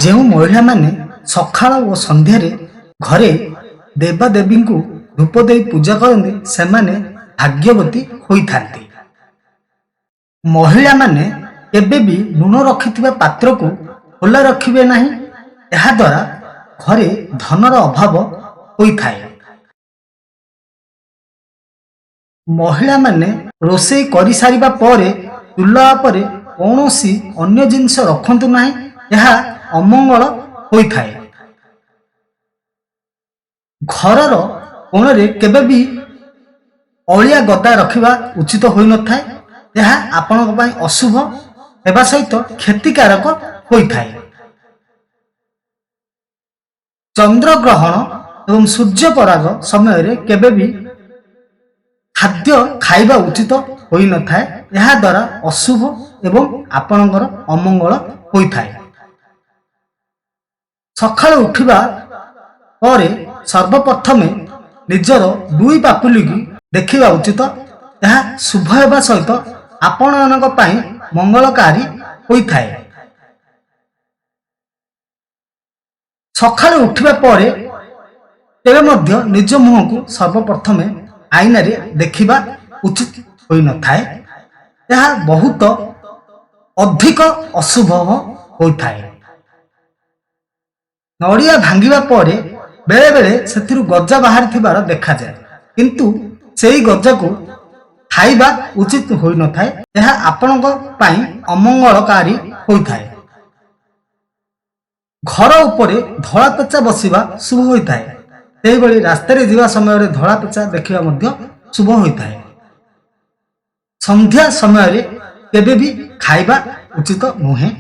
ଯେଉଁ ମହିଳାମାନେ ସକାଳ ଓ ସନ୍ଧ୍ୟାରେ ଘରେ ଦେବାଦେବୀଙ୍କୁ ଧୂପ ଦେଇ ପୂଜା କରନ୍ତି, ସେମାନେ ଭାଗ୍ୟବତୀ ହୋଇଥାନ୍ତି। ମହିଳାମାନେ କେବେ ବି ଲୁଣ ରଖିଥିବା ପାତ୍ରକୁ ଖୋଲା ରଖିବେ ନାହିଁ। ଏହାଦ୍ୱାରା ଘରେ ଧନର ଅଭାବ ହୋଇଥାଏ। ମହିଳାମାନେ ରୋଷେଇ କରିସାରିବା ପରେ ଚୁଲା ଉପରେ କୌଣସି ଅନ୍ୟ ଜିନିଷ ରଖନ୍ତୁ ନାହିଁ। ଏହା ଅମଙ୍ଗଳ ହୋଇଥାଏ। ଘରର କୋଣରେ କେବେ ବି ଅଳିଆ ଗଦା ରଖିବା ଉଚିତ ହୋଇନଥାଏ। ଏହା ଆପଣଙ୍କ ପାଇଁ ଅଶୁଭ ହେବା ସହିତ କ୍ଷତିକାରକ ହୋଇଥାଏ। ଚନ୍ଦ୍ରଗ୍ରହଣ ଏବଂ ସୂର୍ଯ୍ୟପରାଗ ସମୟରେ କେବେ ବି ଖାଦ୍ୟ ଖାଇବା ଉଚିତ ହୋଇନଥାଏ। ଏହାଦ୍ୱାରା ଅଶୁଭ ଏବଂ ଆପଣଙ୍କର ଅମଙ୍ଗଳ ହୋଇଥାଏ। ସକାଳୁ ଉଠିବା ପରେ ସର୍ବପ୍ରଥମେ ନିଜର ଦୁଇ ପାପୁଲିକୁ ଦେଖିବା ଉଚିତ। ଏହା ଶୁଭ ହେବା ସହିତ ଆପଣମାନଙ୍କ ପାଇଁ ମଙ୍ଗଳକାରୀ ହୋଇଥାଏ। ସକାଳୁ ଉଠିବା ପରେ କେବେ ମଧ୍ୟ ନିଜ ମୁହଁକୁ ସର୍ବପ୍ରଥମେ ଆଇନାରେ ଦେଖିବା ଉଚିତ ହୋଇନଥାଏ। ଏହା ବହୁତ ଅଧିକ ଅଶୁଭ ହୋଇଥାଏ। ନଡ଼ିଆ ଭାଙ୍ଗିବା ପରେ ବେଳେବେଳେ ସେଥିରୁ ଗଜା ବାହାରିଥିବାର ଦେଖାଯାଏ, କିନ୍ତୁ ସେହି ଗଜାକୁ ଖାଇବା ଉଚିତ ହୋଇନଥାଏ। ଏହା ଆପଣଙ୍କ ପାଇଁ ଅମଙ୍ଗଳକାରୀ ହୋଇଥାଏ। ଘର ଉପରେ ଧଳା ପେଚା ବସିବା ଶୁଭ ହୋଇଥାଏ। ସେହିଭଳି ରାସ୍ତାରେ ଯିବା ସମୟରେ ଧଳା ପେଚା ଦେଖିବା ମଧ୍ୟ ଶୁଭ ହୋଇଥାଏ। ସନ୍ଧ୍ୟା ସମୟରେ କେବେ ବି ଖାଇବା ଉଚିତ ନୁହେଁ।